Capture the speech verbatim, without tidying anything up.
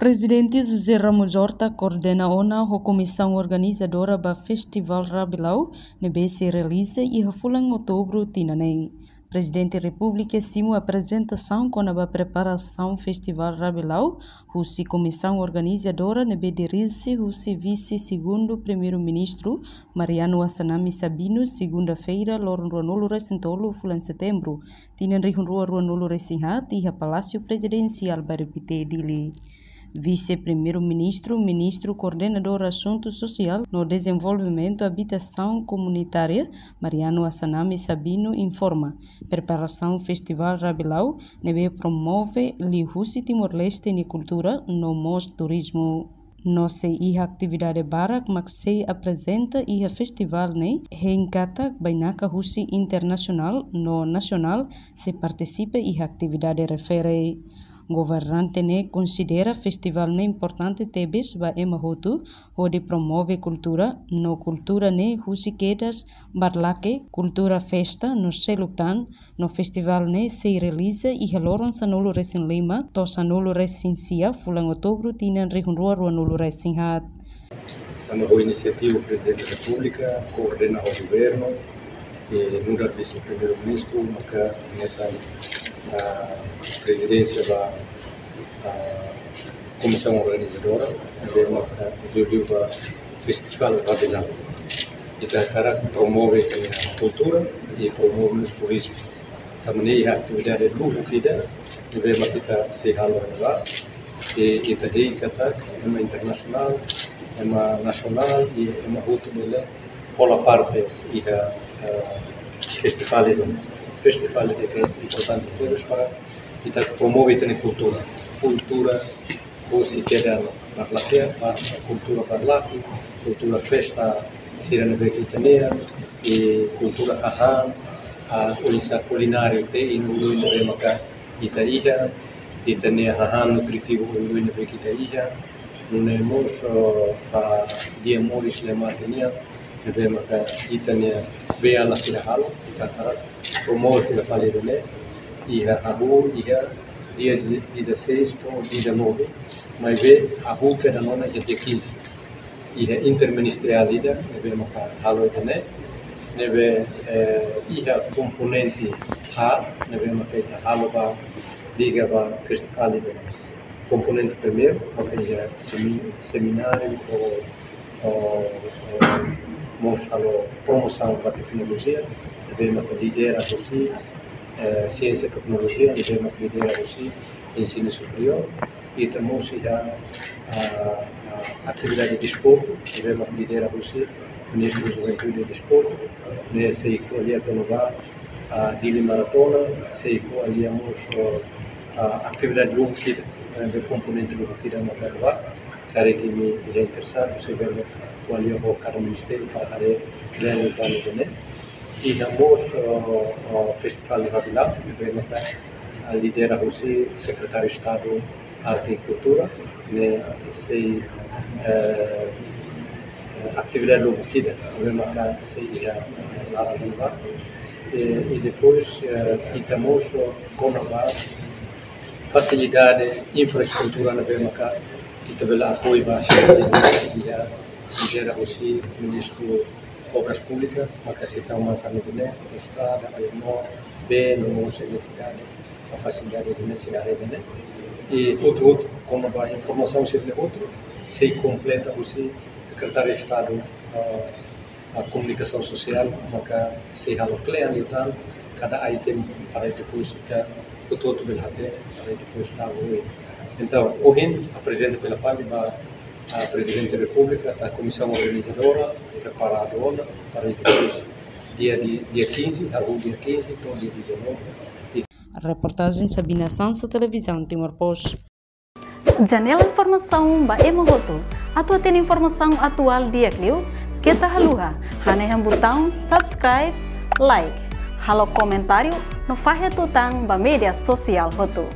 Prezidente José Ramos Horta koordena ona ho komisaun organizadora ba Festivál Rabilau ne'ebé sei realiza iha fulan Outubru tinan ne'e. Prezidente Repúblika simu aprezentasaun kona-ba preparasaun Festivál Rabilau husi komisaun organizadora ne'ebé dirije husi Vise Segundu Primeiru-Ministru Mariano Assanami Sabino, segunda-feira, loron ruanulu-resin-tolu fulan Setembru, tinan rihun rua ruanulu-resin-haat, iha Palásiu Prezidensiál Bairru Pité, Dili. Vise Primeiru-Ministru, Ministru Koordenadór Asuntu Sosiál no Dezenvolvimentu Abitasaun Komunitária, Mariano Assanami Sabino, informa preparasaun Festivál Rabilau ne'ebé promove liuhusi Timor-Leste nia kultura no mós turizmu. No sei iha atividade barak mak sei aprezenta iha festivál ne'e, hein katak bainaka husi internasionál no nasionál sei partisipa iha atividade refere. Governante ne'e konsidera festivál ne'e importante tebes ba ema hotu, hodi promove kultura, no kultura ne'e husi kedas barlake, kultura festa no seluk tan, no festivál ne'e sei realiza iha loron sanulu-resin-lima to'o sanulu-resin-sia fulan Outubru tinan rihun rua ruanulu-resin-haat. Tanba ho inisiativa Prezidente Repúblika, koordena ho governu, i nu'udar Vise Primeiru-Ministru, maka hanesan, ah, prezidénsia ba, ah, komisaun organizadora, ne'ebé maka liuliu ba Festivál Rabilau. Ita hakarak promove ita-nia kultura i promove mós turizmu. Tanba ne'e iha atividade lubuk ida ne'ebé mak ita sei halo iha ne'ebá. I ita hein katak ema internasionál, ema nasionál i ema hotu bele hola parte iha, eh, festivál ida. Festivál ida ke importante tebes para ita promove ita-nia kultura. Kultura husi kedas barlake, ba kultura barlake, kultura festa sira ne'ebé ke ita-nian, i kultura hahán, ah, oinsá kulináriu, te inu ulu ne'ebé maka ita iha, ita-nia hahán nutritivu ulu ne'ebé ke ita iha, nune'e mós, oh, ba dia moris ema ita-nian, ne'ebé maka ita-nia bee ala sira halo, ita hakarak promove fali ida-ne'e, iha hahú, iha dia dezasseis to'o dezanove, maibé hahú kedas ona iha dia quinze. Iha interministeriál ida ne'ebé maka halo ida-ne'e, ne'ebé, eh, iha komponente haat, ne'ebé maka ita halo ba liga ba festivál ida-ne'e. Komponente primeiru, maka iha semi-, semináriu ou, ou, ou mós halo promosaun ba teknolojia, ne'ebé maka lidera husi, eh, siénsia teknolojia, ne'ebé maka lidera husi ensinu superiór, i ita mós iha, ah, ah, atividade desportu, ne'ebé mak lidera husi Ministru Juventude i Desportu, ne'e sei ko'alia kona-ba, ah, Dili Maratona, sei ko'alia mós, ah, atividade lubuk ida, eh, de komponente lubuk ida mak iha ne'ebá, karik imi interesadu, sei bele ko'alia ho kada ministériu para haree bele bani ida-ne'e. Iha mós, oh, oh, Festivál Rabilau, ne'ebé maka, ah, lidera husi Sekretáriu Estadu Arte i Kultura, ne'e sei, eh, atividade lubuk ida, ne'ebé maka sei iha, eh, laran ne'ebá. Eh, i depois, eh, ita mós, oh, kona-ba fasilidade infraestrutura ne'ebé maka ita bele apoiu ba, iha, lidera husi Ministru Obras Públikas, maka sei tau matan ida-ne'e, estrada, aeromoor, bee, no mós eletrisidade, ba fasilidade ida-ne'e, sei haree ida-ne'e. I hotu-hotu, kona-ba informasaun sira-ne'e hotu, sei kompleta husi Sekretáriu Estadu, ah, ah, Komunikasaun Sosiál, maka sei halo kle'an liután kada item para depois ita hotu-hotu bele hatene, para depois ita oin. Entaun, ohin, aprezenta fila fali ba, ah, Prezidente Repúblika, katak komisaun organizadora preparadu ona para depois dia di-, dia quinze, hahú dia quinze, to'o dia dezanove. Reportajen Sabina Sansa, Televizaun Timor Post. Janela informasaun ba ema hotu. Atu hatene informasaun atuál di'ak liu, keta haluha hanehan butaun subscribe, like, halo komentáriu, no fahe tutan ba média sosiál hotu.